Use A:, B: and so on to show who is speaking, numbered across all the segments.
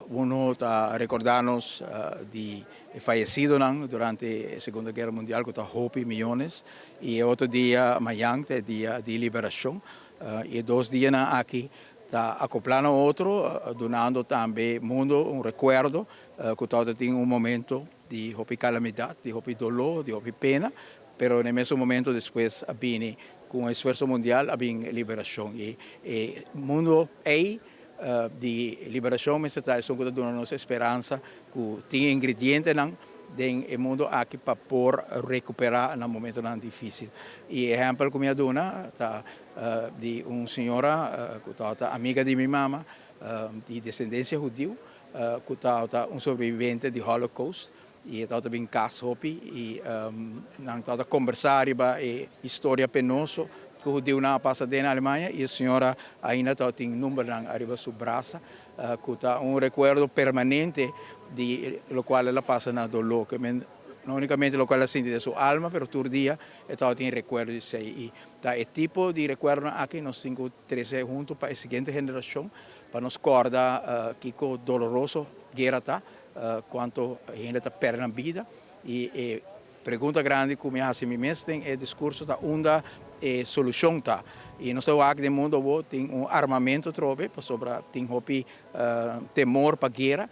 A: Uno ta recorda nos di fayecidonan durante Segundo Guera Mundial, cu ta hopi miyones, y otro dia, mañan, ta Dia di Liberacion. E 2 dianan aki ta acoplando otro, dunando tambe mundo un recuerdo cu tin un momento di hopi calamidad, di hopi dolor, di hopi pena, pero na mesun momento despues a bini cu un esfuerso mundial, a bin liberacion. Y mundo ey di liberacion mester ta esun cu ta duna nos speransa cu tin ingredientenan den e mundo aki pa por recupera na momentonan dificil. Y ehempel cu mi a duna ta di un señora cu ta amiga di mi mama, di descendencia hudiu, cu ta un sobreviviente di Holocaust y tabata bin cas hopi y nan tabata conversa riba e historia penoso cu hudiunan a pasa na Alemania, y e señora ainda tin numbernan ariba su brasa, cu ta un recuerdo permanente di locual el a pasa na dolor, cu no unicamente locual el a sinti den su alma, pero tur dia e tin recuerdo di esey. Y ta e tipo di recuerdo aki nos tin cu trece hunto pa e siguiente generacion, pa nos corda kico doloroso guera ta, cuanto hende ta perde nan bida. Y pregunta grandi cu mi a haci mi mes den e discurso ta unda e solucion ta. Y nos ta den mundo bo tin un armamento trobe, pasobra tin hopi temor pa guera,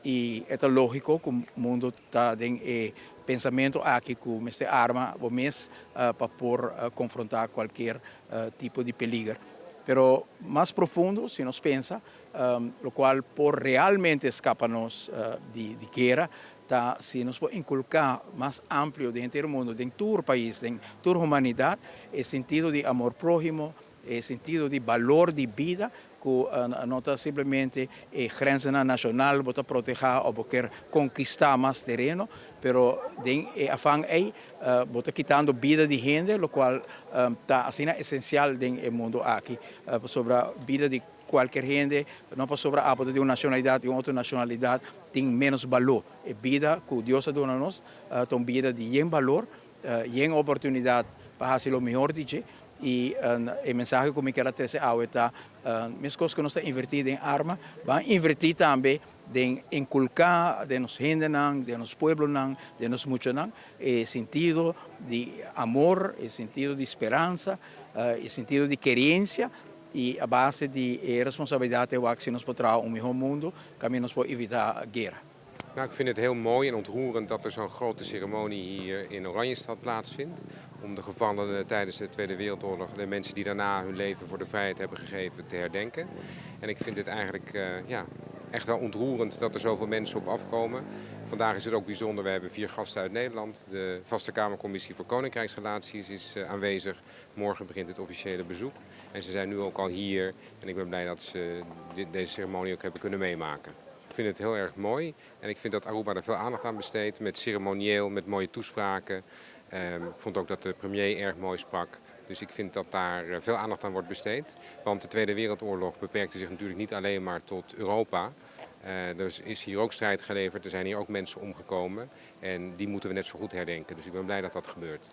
A: y ta logico cu mundo ta den e pensamento aki cu mester arma bo mes pa por confronta cualkier tipo di peliger. Pero mas profundo, si nos pensa, locual por realmente scapa nos di guera, ta si nos por inculca mas amplio den henter mundo, den tur pais, den tur humanidad, e sentido di amor prohimo, e sentido di balor di bida, cu no ta simplemente e grens nacional bo ta proteha of kier conkista mas tereno, pero den e afan ey bo ta kitando bida di hende, locual ta asina esencial den mundo aki, sobre bida di cualkier hende, no pasobra abo di un nacionalidad y otro nacionalidad tin menos balor. E bida cu Dios a duna nos, ta un bida di yen balor, yen oportunidad pa haci lo mihor di dje. Y e mensahe cu mi kier trece awe ta mescos cu nos ta inverti den arma, ban inverti tambe den inculca den nos hendenan, den nos pueblonan, den nos muchanan, e sentido di amor, e sentido di speransa, e sentido di kerencia, y a base di responsabilidad y si nos por un miho mundo, caminda nos por evita guera.
B: Nou, ik vind het heel mooi en ontroerend dat er zo'n grote ceremonie hier in Oranjestad plaatsvindt. Om de gevallenen tijdens de Tweede Wereldoorlog, de mensen die daarna hun leven voor de vrijheid hebben gegeven, te herdenken. En ik vind het eigenlijk ja, echt wel ontroerend dat er zoveel mensen op afkomen. Vandaag is het ook bijzonder, we hebben vier gasten uit Nederland. De Vaste Kamercommissie voor Koninkrijksrelaties is aanwezig. Morgen begint het officiële bezoek. En ze zijn nu ook al hier en ik ben blij dat ze deze ceremonie ook hebben kunnen meemaken. Ik vind het heel erg mooi en ik vind dat Aruba er veel aandacht aan besteedt. Met ceremonieel, met mooie toespraken. Ik vond ook dat de premier erg mooi sprak. Dus ik vind dat daar veel aandacht aan wordt besteed. Want de Tweede Wereldoorlog beperkte zich natuurlijk niet alleen maar tot Europa. Er is hier ook strijd geleverd, er zijn hier ook mensen omgekomen. En die moeten we net zo goed herdenken. Dus ik ben blij dat dat gebeurt.